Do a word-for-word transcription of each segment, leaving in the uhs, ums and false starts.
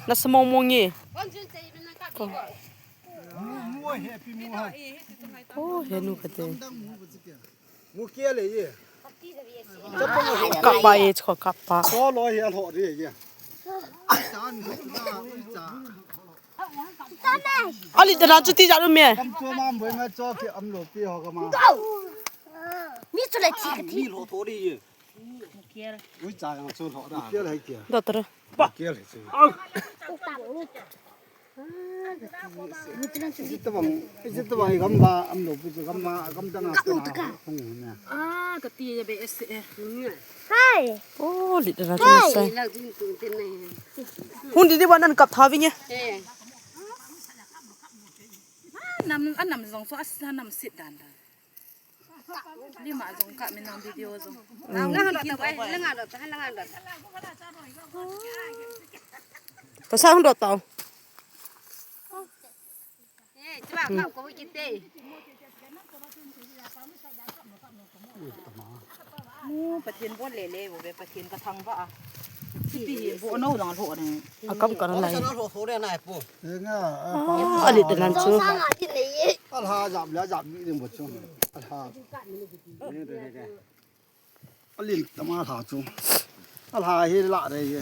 Nasa mong mong e. Ko henu kate. Kappa e, ko kappa. Ali tana chuti jalu me. Mi chu le thi ka thi. Doctor. Ah, ka ti ya be ese. Hai. Oh, li da na sai. Hun di di ba nan kap tha vinge. Nam, anam jong so as nam sit dan dan. Lima jong ka min nang video jong. Nang nang do ta bai, nang do ta, nang do ta. Ka sa hung do ta. Eh, chua ka ko kite. Mu Pathen bo le le bo be Pathen ka thang ba a. Ti bo no dang lo ne. A kam ka na lai. Lo so re na pu. Ah, ali da nan chu. Alha jap la jap mi ding bo chu. Alha. Alin tama alha chu. Alha hi la re ye.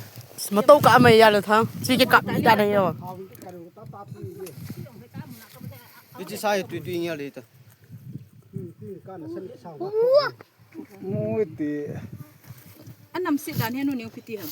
Ma to ka mai ya le thang. Chi ke ka mi da ne yo. Ichi sai tu tu ngia le ta. Mu ti. Anam sit dan he nu niu piti ha.